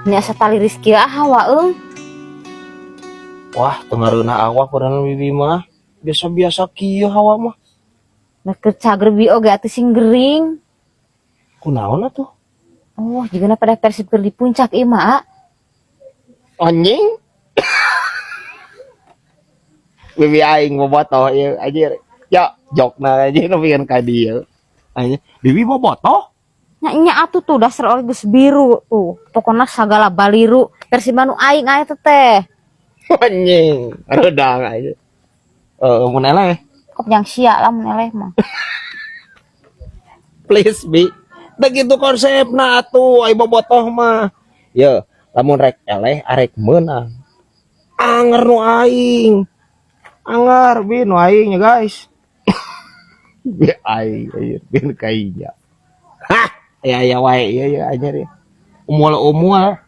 Ini asa taliris kieu ah hawa euy. Wah, teu ngareunah awak padahal bibi mah. Biasa-biasa kieu hawa mah. Nah, keur cager bi oge atuh sing gering. Kunaon atuh? Oh, jigana pada Persib keur di puncak ieu mah, ah. Anjing. Bibi aing bobotoh ieu anjir. Ya, jokna aja nepikeun ka dieu. Anjing, bibi bobotoh? Nya nya atuh tuh dasar oge geus biru tuh. Pokona sagala baliru Persib nu aing aya teh teh. Anjing, redang aja. Eh, mun eleh. Kop jang sia lah mun eleh mah. Please, Bi. Teu kitu konsepna atuh, ai bobotoh mah. Ye, lamun rek eleh arek meunang. Anger nu aing. Anger bi nu aing ya, guys. Bi aing anjir, bin kainya. Hah, ya ya wae ya ya anjir ya. Umul umul.